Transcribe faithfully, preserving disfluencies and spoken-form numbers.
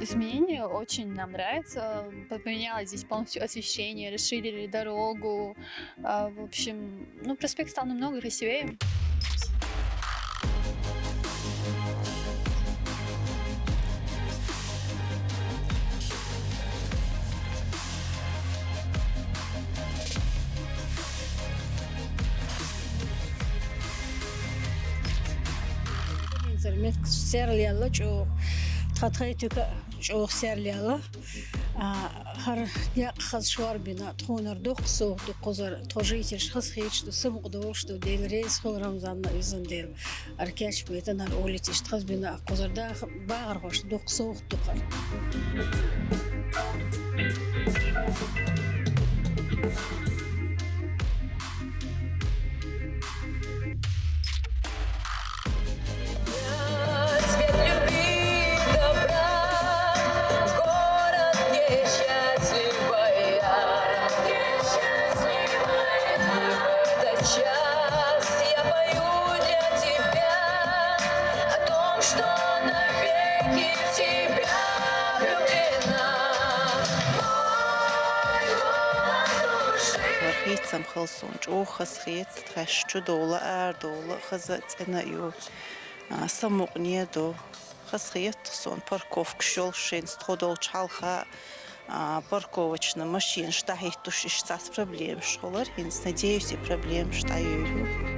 Изменения очень нам нравятся. Поменялось здесь полностью освещение, расширили дорогу. А, в общем, ну, проспект стал намного красивее. Интернет серлиалла чӀоагӀа, тха тхай туька чӀоагӀа серлиалла. А, хӀара некъ хаза шорбина, тхонара дукха совгӀат ду кхузара, тхо жительш хаза хеташ ду, самукъа долаш ду, Дела реза хуьлда Рамзанна, везан Дела. Ара кечбайтан, ара улицаш тхазбина кхузара даха багӀархошта дукха совгӀат ду кхара. Свет любви, добра, город несчастливая. В этот час я пою для тебя о том, что навеки в тебя влюблена. Мой голос души. Вархицам халсон чӀоагӀа хаза хет, тхаьш чу довла, ара довла, хаза цӀена ю. А, самукъане ду. Хаза хет сона парковкаш йолаш шайна тхо долча хьалха, а, парковочна машинаш дӀахӀитташ, иштта цхьацца проблемаш хулар, хӀинца, надеюсь, и проблемаш дӀайоьлху.